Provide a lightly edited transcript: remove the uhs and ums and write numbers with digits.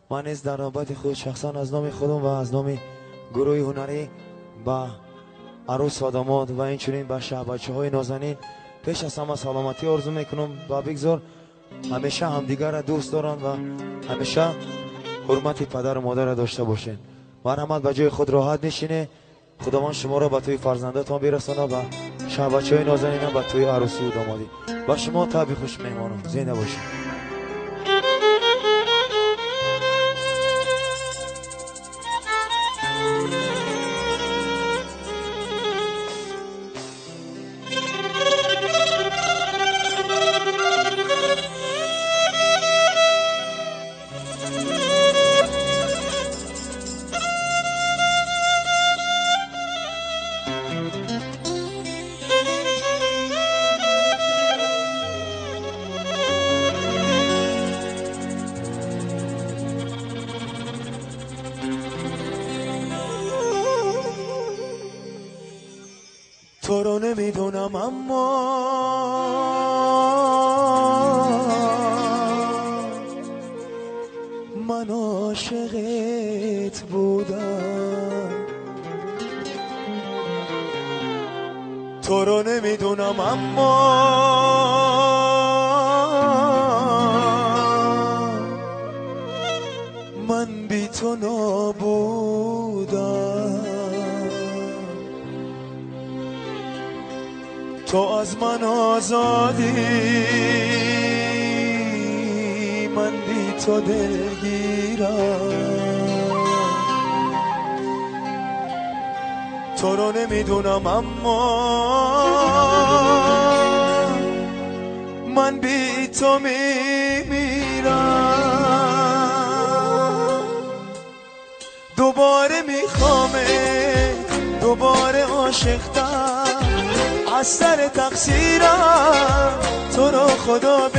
Ман низ дар навбати худ шахсан аз номи худам ва аз номи гурӯҳи ҳунарӣ ба арӯс ва домод ва инчунин ба шаҳбачаҳои нозанин пеш аз ҳама саломатӣ орзу мекунам ва бигзор ҳамеша ҳамдигарро дӯст доранд ва ҳамеша ҳурмати падару модарро дошта бошед. Марҳамат, ба ҷои худ роҳат нишинед. Худованд шуморо ба тӯи фарзандатон бирасонад ва шаҳбачаҳои нозанинам ба тӯи арӯсию домодӣ. Ба шумо таби хуш, меҳмонон, зинда бошед. تو رو نمیدونم اما من عاشقت بودم. تو رو نمیدونم اما من بی تو نابودم. تو از من آزادی، من بی تو دلگیرم. تو رو نمیدونم اما من بی تو میمیرم. دوباره میخوامت، دوباره عاشقتم، از سر تقصیرم تو رو خدا